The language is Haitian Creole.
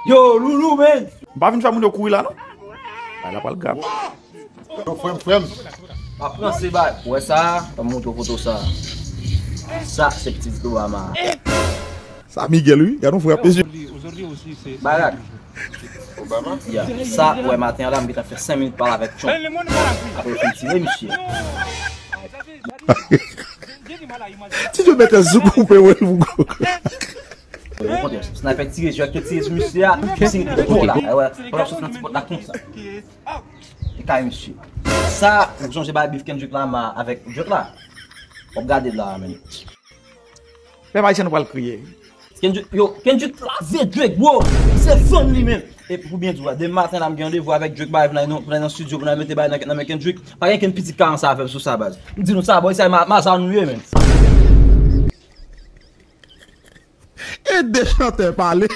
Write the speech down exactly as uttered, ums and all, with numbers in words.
Yo, Loulou, man! M pa vin fè moun yo kouri la, non. Bay la pral grav. Yo, frè m, frè m. M ap lanse bay. Ou wè sa? M ap montre w foto sa. Sa, se pitit Obama. Sa Miguel, wi. Gade yon frè peze. Barak. Ya, sa, ou wè, maten an la, m gentan fè senk minit pale avèk Trump. Apre, yo fin tire misye. Ti Djo mete sou koupe, wè, l pou gwo. Okontrè, sniper tire, jwèt te tire sou misye a, misye rete twò la. Wè, pandan sot nan ti pòt la konsa. E kay misye. Sa, ou sonje bay bif Kendrick Lamar avèk Drake la? W ap gade la, men. Pèp ayisyen nou pral kriye. Kendrick, yo, Kendrick kraze Drake, bro. Se fan li menm. E pou byen di w la, demen maten la, m gen randevou avèk Drake, bay, pou n al nan, pou n al nan studio, pou n al mete bay nan, nan men Kendrick. Pa gen kenn pitit ka ansanm avè m sou sa, baz. M di nou sa, bro, sa ma, ma sa nou ye, men. E de chantè pale.